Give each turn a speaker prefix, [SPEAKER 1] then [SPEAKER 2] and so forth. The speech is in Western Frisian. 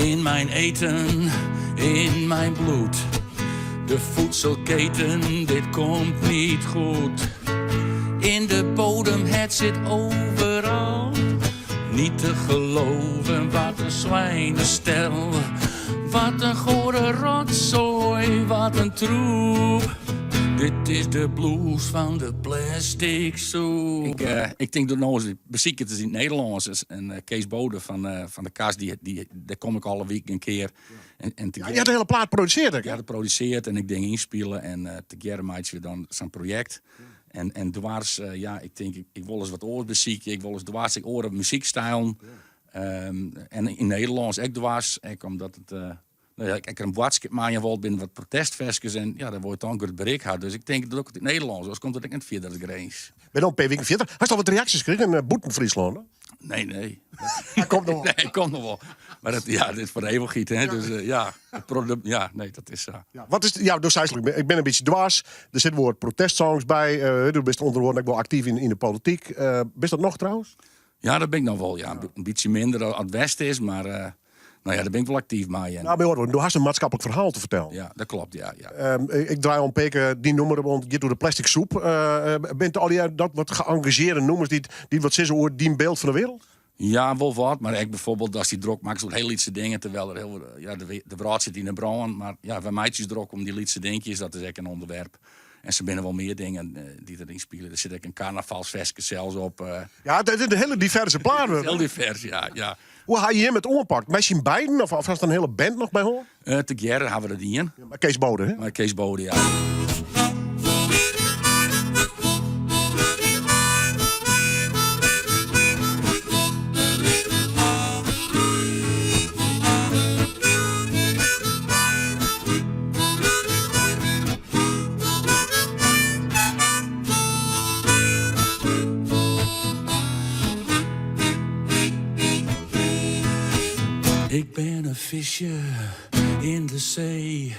[SPEAKER 1] In mijn eten, in mijn bloed. De voedselketen, dit komt niet goed. In de bodem, het zit overal. Niet te geloven, wat een zwijnenstel. Wat een gore rotzooi, wat een troep. Dit is de blues van de plastic soep. Ik, ik tink dat no ris besykje it yn it Nederlânsk. En Kees Bode fan de Kast, dêr kom ik alle wiken in kear. En
[SPEAKER 2] Ja, dy hat de hiele plaat produsearre.
[SPEAKER 1] Ja, dat produsearre en ik dingen ynspile en tegearre meitsje we dan sa'n projekt. En dwars, ja, ik tink, ik wol ris wat oars besykje. Ik wol ris dwars ek oare muzykstylen. En yn Nederlânsk ek dwars, ek omdat it, no ja, ik in boadskip meijaan wol, binne wat protestferskes en ja, dan wol je toch in grut berik ha. Dus ik tink dat ik it yn it Nederlânsk, oars komt it ek net fierder as Grins.
[SPEAKER 2] Bin al in pear wiken fierder. Hast al wat reaksjes krigen bûten Fryslân? Hè?
[SPEAKER 1] Nee, nee.
[SPEAKER 2] Dat komt noch wol.
[SPEAKER 1] Nee, komt noch wol. Mar dat, ja, dit is foar de eeuwichheid, hè. Dus ja, it produkt, ja, nee, dat is sa.
[SPEAKER 2] Ja, wat is, ja, do seist, ik bin in bytsje dwars. Der sitte wol protestsongs by. Do bist ûnder oaren ek wol aktyf yn de polityk. Bist dat noch trouwens?
[SPEAKER 1] Ja, dat bin ik noch wol, ja. In bytsje minder as it west is, mar no ja, dêr bin ik wol aktyf mei. En...
[SPEAKER 2] Nou, mar do hast in maatskiplik ferhaal te fertellen.
[SPEAKER 1] Ja, dat kloppet, ja. Ja.
[SPEAKER 2] Ik draai al in pear kear dyn nûmer, want it giet oer de plastic soep. Binne allegear dat wat geëngageerde nûmers dy't wat sizze oer dyn byld fan de wereld?
[SPEAKER 1] Ja, wol wat, mar ek bijvoorbeeld datst dy drok makkest oer hiel lytse dingen, terwyl der hiel, ja, de wrâld sit yn 'e brân, mar ja, wy meitsje ús drok om dy lytse dinkjes, dat is ek in ûnderwerp. En sa binne wol mear dingen dy't deryn spylje. Der sit ek in karnavalsferske sels op.
[SPEAKER 2] Ja, it is in hiele diverse plaat.
[SPEAKER 1] Hiel divers, ja, ja.
[SPEAKER 2] Hoe ha jim it oanpakt? Mei syn beiden of hast in hiele band noch by hân?
[SPEAKER 1] Tegearre ha we dat dien.
[SPEAKER 2] Ja, mei Kees Bode, hè?
[SPEAKER 1] Mei Kees Bode, ja. Ik ben een visje in de zee.